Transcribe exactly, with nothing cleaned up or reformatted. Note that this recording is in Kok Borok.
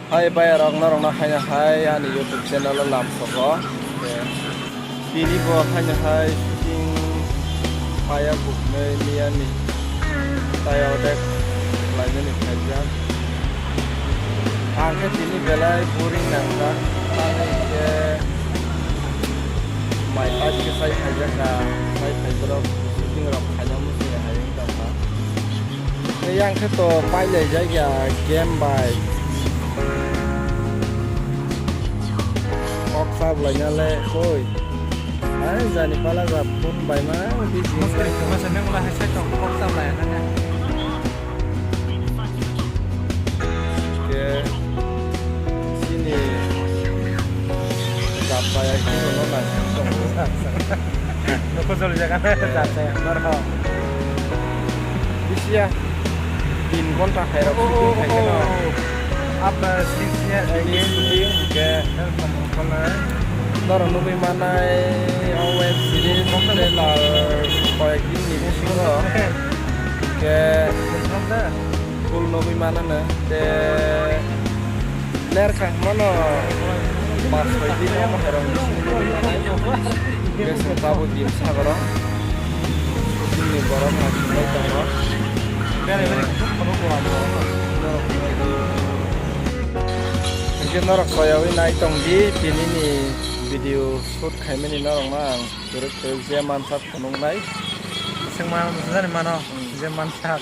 Hai bayarok, norokno haino hai ani YouTube channel o lamsogo. Tini bo haino hai shooting paya buknwi miyani tayodek khlainani khaijak. Ang khe tini belai boring nangjak, tamni khe mai pass khe sai khaijak ka, sai khaiborok shooting rok khaina muchungya hai wngtangkha. Tei yang khe to pailaijak ya game bai. Kok sablaina le koi. Ai jani pala ja phone bai ma busy. Masa nang la hai sai tong kok sablaina ne. Ke sini jat paya khe no na tong. Nokho jol jaga na jat paya. Bisiya tin ghonta khairok shooting khaikhe no. After six years again. Shooting hwnkhe norok nugwi manai o web series trailer koyek din ni bisingo hwnkhe full nugwi manano tei Ler kha hwnmano pas soi din o mahairok ni simi nugwi manai. Hwnkhe chwng tabuk dim sagoro. Shooting ni borok naisingbai tongo. Hwnkhe norok soyawi nai tong di, tini ni video shoot khaimani norok no ang kwrwk kwrwk je mansak phunuknai. Chwng manjani mano, je mansak.